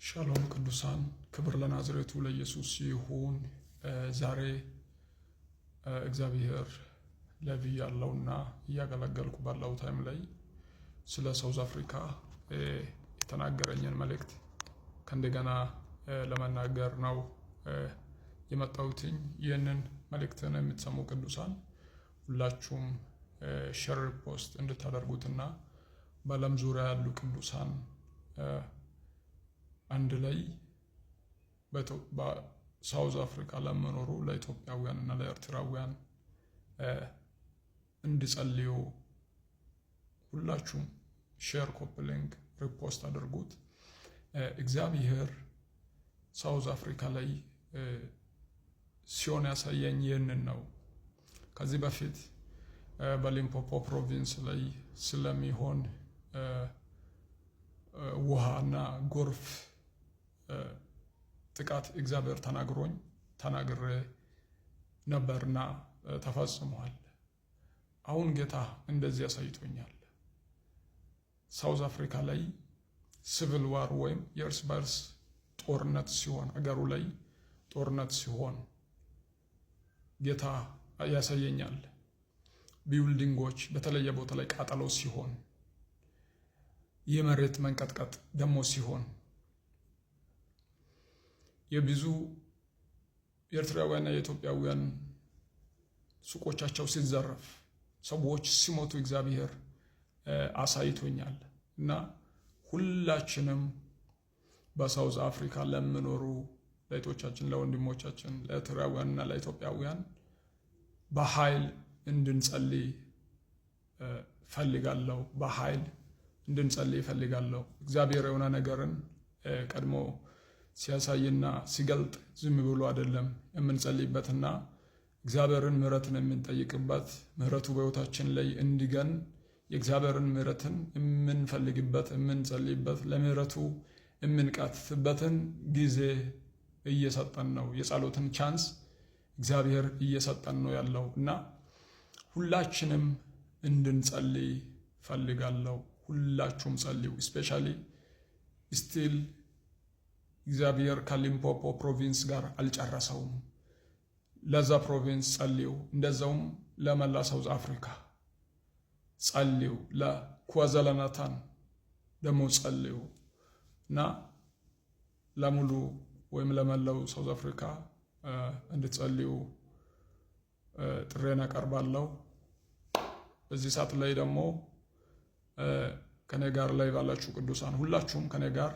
ሻሎም ቅዱሳን፣ ክብር ለናዝሬቱ ለኢየሱስ ይሁን። ዛሬ እግዚአብሔር live ያለውና እያገለገልኩ ባለው time ላይ ስለ South Africa የተናገረኝን መልእክት ከእንደገና ለመናገር ነው የመጣሁትኝ። ይህንን መልእክትን የምትሰሙ ቅዱሳን ሁላችሁም share፣ post እንድታደርጉትና በዓለም ዙሪያ ያሉ ቅዱሳን አንድ ላይ በ South Africa ለሚኖሩ ለኢትዮጵያውያን እና ለኤርትራውያን እንዲጸልዩ ሁላችሁም share፣ copy link፣ repost አድርጉት። እግዚአብሔር South Africa ላይ ሲሆን ያሳየኝ ይህንን ነው። ከዚህ በፊት በሊምፖፖ province ላይ ስለሚሆን ውሃና ጎርፍ ጥቃት እግዚአብሔር ተናግሮኝ ተናግሬ ነበርና ተፈጽሟል። አሁን ጌታ እንደዚህ ያሳይቶኛል። South Africa ላይ civil war ወይም የእርስ በርስ ጦርነት ሲሆን፣ አገሩ ላይ ጦርነት ሲሆን ጌታ ያሳየኛል። Building ኦች በተለየ ቦታ ላይ ቃጠሎ ሲሆን፣ የመሬት መንቀጥቀጥ ደግሞ ሲሆን፣ የብዙ የኤርትራውያንና የኢትዮጵያውያን ሱቆቻቸው ሲዘረፍ፣ ሰዎች ሲሞቱ እግዚአብሔር አሳይቶኛል። እና ሁላችንም በ South Africa ለሚኖሩ ለእህቶቻችን፣ ለወንድሞቻችን፣ ለኤርትራውያንና ለኢትዮጵያውያን በኃይል እንድንጸልይ ፈልጋለሁ። በኃይል እንድንጸልይ ፈልጋለሁ። እግዚአብሔር የሆነ ነገርን ቀድሞ ሲያሳይና ሲገልጥ ዝም ብሎ አይደለም። የምንጸልይበትና እግዚአብሔርን ምሕረትን የምንጠይቅበት፣ ምሕረቱ በሕይወታችን ላይ እንዲገን የእግዚአብሔርን ምሕረትን የምንፈልግበት፣ የምንጸልይበት፣ ለምሕረቱ የምንቃትትበትን ጊዜ እየሰጠን ነው። የጸሎትን chance እግዚአብሔር እየሰጠን ነው ያለው እና ሁላችንም እንድንጸልይ ፈልጋለሁ። ሁላችሁም ጸልዩ። Especially still እግዚአብሔር ከሊምፖፖ province ጋር አልጨረሰውም። ለዛ province ጸልዩ። እንደዛውም ለመላ South Africa ጸልዩ። ለኳዙሉ ናታል ደግሞ ጸልዩ እና ለሙሉ ወይም ለመላው South Africa እንድትጸልዩ ጥሪዬን አቀርባለሁ። በዚህ ሰዓት ላይ ደግሞ ከኔ ጋር ላይ ባላችሁ ቅዱሳን፣ ሁላችሁም ከኔ ጋር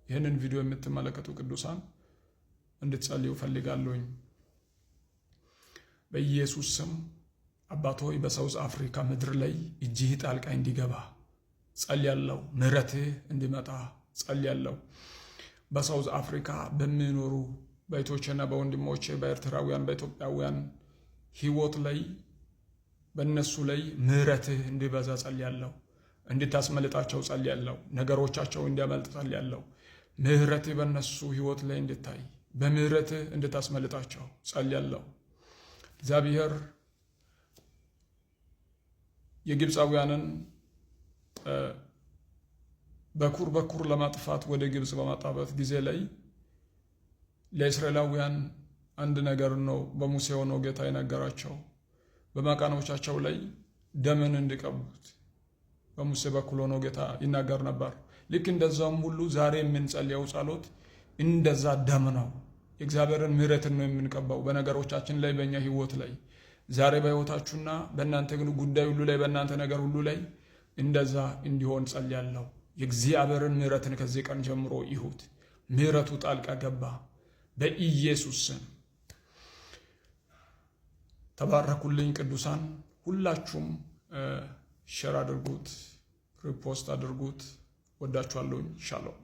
ይህንን ቪዲዮ የምትመለከቱ ቅዱሳን እንድትጸልዩ ፈልጋለሁኝ። በኢየሱስ ስም አባት ሆይ፣ በ South Africa ምድር ላይ እጅህ ጣልቃ እንዲገባ ጸልያለሁ። ምሕረትህ እንዲመጣ ጸልያለሁ። በ South Africa በሚኖሩ በእህቶቼና በወንድሞቼ፣ በኤርትራውያን፣ በኢትዮጵያውያን ህይወት ላይ፣ በእነሱ ላይ ምሕረትህ እንዲበዛ ጸልያለሁ። እንድታስመልጣቸው ጸልያለሁ። ነገሮቻቸው እንዲያመልጥ ጸልያለሁ። ምሕረትህ በእነሱ ህይወት ላይ እንድታይ፣ በምሕረትህ እንድታስመልጣቸው ጸልያለሁ። እግዚአብሔር የግብፃውያንን በኩር በኩር ለማጥፋት ወደ ግብፅ በመጣበት ጊዜ ላይ ለእስራኤላውያን አንድ ነገር ነው በሙሴ ሆኖ ጌታ የነገራቸው፣ በመቃኖቻቸው ላይ ደምን እንዲቀቡት በሙሴ በኩል ሆኖ ጌታ ይናገር ነበር። ልክ እንደዛውም ሁሉ ዛሬ የምንጸልየው ጸሎት እንደዛ ደም ነው። የእግዚአብሔርን ምሕረትን ነው የምንቀባው በነገሮቻችን ላይ፣ በእኛ ህይወት ላይ። ዛሬ በህይወታችሁና በእናንተ ግን ጉዳይ ሁሉ ላይ፣ በእናንተ ነገር ሁሉ ላይ እንደዛ እንዲሆን ጸልያለሁ። የእግዚአብሔርን ምሕረትን ከዚህ ቀን ጀምሮ ይሁት። ምሕረቱ ጣልቃ ገባ በኢየሱስ ስም። ተባረኩልኝ ቅዱሳን። ሁላችሁም share አድርጉት፣ repost አድርጉት። ወዳችኋለሁኝ። ሻሎም።